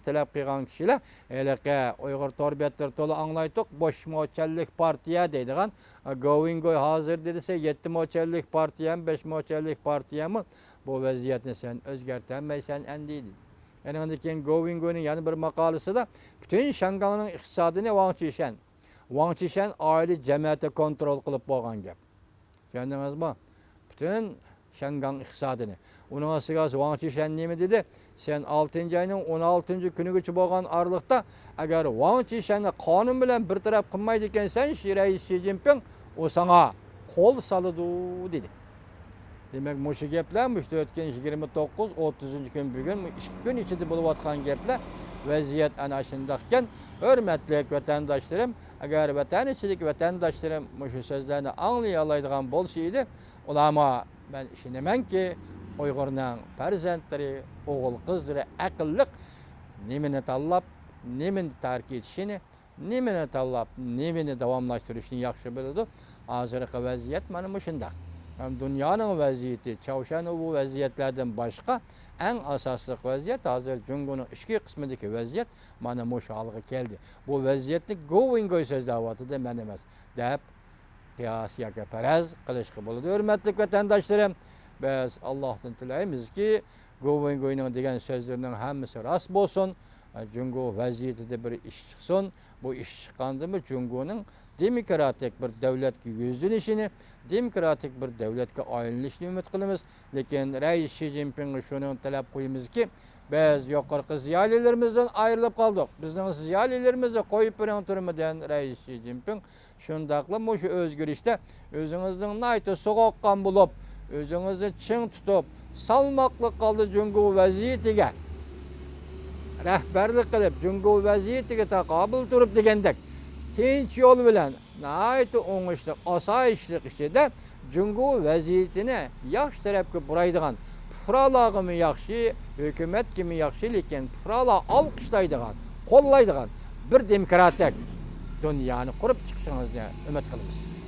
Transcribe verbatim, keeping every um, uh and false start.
تەلەپ قىلغان كىشىلەر ھېلىقى ئۇيغۇر تور بەتلىرى تولا ئاڭلايتتۇق، بوش موچەنلىك پارتىيە دەيدىغان، گوۋىنگوي ھازىر دېسە يەتتە موچەنلىك پارتىيەمۇ، بەش موچەنلىك پارتىيەمۇ، بۇ ۋەزىيەتنى سەن ئۆزگەرتەلمەيسەن ئەمدى، دېدى. ئېنىڭدىن كېيىن گوۋىنگوينىڭ يەنە بىر ماقالىسىدا پۈتۈن شياڭگاڭنىڭ ئىقتىسادىنى ۋاڭ چىشەن، ۋاڭ چىشەن ئائىلە جەمەتى كونترول قىلىپ بولغان گەپ. چۈشەندىڭىزمۇ؟ پۈتۈن شياڭگاڭ ئىقتىسادىنى. ئۇنىڭ ئۈستىگە ۋاڭ چىشەن نېمە دېدى؟ سەن ئالتىنچى ئاينىڭ ئون ئالتىنچى كۈنىگىچە بولغان ئارىلىقتا، ئەگەر ۋاڭ چىشەننى قانۇن بىلەن بىر تەرەپ قىلمايدىكەنسەن، شى رەئىس شى جىنپىڭ، ئۇ ساڭا قول سالىدۇ، دېدى. دېمەك، مۇشۇ گەپلەر مۇشۇ ئۆتكەن يىگىرمە توققۇز، ئوتتۇزىنچى كۈن، بۈگۈن، مۇ ئىككى كۈن ئىچىدە بولۇۋاتقان گەپلەر. ۋەزىيەت ئەنە شۇنداقكەن. ھۆرمەتلىك ۋەتەنداشلىرىم، ئەگەر ۋەتەن ئىچىدىكى ۋەتەنداشلىرىم مۇشۇ سۆزلەرنى ئاڭلىيالايدىغان بولسا ئىدى، ئۇلارمۇ، مەن ئىشىنىمەنكى، ئۇيغۇرنىڭ پەرزەنتلىرى، ئوغۇل-قىزلىرى ئەقىللىق، نېمىنى تاللاپ، نېمىنى تەرك ئېتىشىنى، نېمىنى تاللاپ، نېمىنى داۋاملاشتۇرۇشنى ياخشى بىلىدۇ. ھازىرقى ۋەزىيەت مانا مۇشۇنداق. ھەم دۇنيانىڭ ۋەزىيىتى، چاۋشيەن بۇ ۋەزىيەتلەردىن باشقا، ئەڭ ئاساسلىق ۋەزىيەت ھازىر جۇڭگونىڭ ئىچكى قىسمىدىكى ۋەزىيەت مانا مۇشۇ ھالغا كەلدى. بۇ ۋەزىيەتنى گوۋىنگوي سۆزلەۋاتىدۇ، مەن ئەمەس، دەپ قىياس ياكى پەرەز قىلىشقا بولىدۇ. ھۆرمەتلىك ۋەتەنداشلىرىم، بىز ئاللاھتىن تىلەيمىزكى، گوۋىنگوينىڭ دېگەن سۆزلىرىنىڭ ھەممىسى راست بولسۇن، جۇڭگو ۋەزىيىتىدە بىر ئىش چىقسۇن. بۇ ئىش چىققاندىمۇ جۇڭگونىڭ دېموكراتىك بىر دۆلەتكە يۈزلىنىشىنى، دېموكراتىك بىر دۆلەتكە ئايلىنىشىنى ئۈمىد قىلىمىز. لېكىن رەئىس شى جىنپىڭغا شۇنى تەلەپ قويىمىزكى، بىز يۇقىرىقى زىيالىيلىرىمىزدىن ئايرىلىپ قالدۇق. بىزنىڭ زىيالىيلىرىمىزنى قويۇپ بېرىڭ تۈرمىدىن، رەئىس شى جىنپىڭ شۇنداقلا مۇشۇ ئۆزگىرىشتە ئۆزىڭىزنىڭ ناھايىتى سوغۇققان بولۇپ، ئۆزىڭىزنى چىڭ تۇتۇپ، سالماقلىق ھالدا جۇڭگو ۋەزىيىتىگە رەھبەرلىك قىلىپ، جۇڭگو ۋەزىيىتىگە تاقابىل تۇرۇپ دېگەندەك، تىنچ يول بىلەن ناھايىتى ئوڭۇشلۇق، ئاسايىشلىق ئىچىدە جۇڭگو ۋەزىيىتىنى ياخشى تەرەپكە بۇرايدىغان، پۇقرالارغىمۇ ياخشى، ھۆكۈمەتكىمۇ ياخشى، لېكىن پۇقرالار ئالقىشلايدىغان، قوللايدىغان بىر دېموكراتىك دۇنيانى قۇرۇپ چىقىشىڭىزنى ئۈمىد قىلىمىز.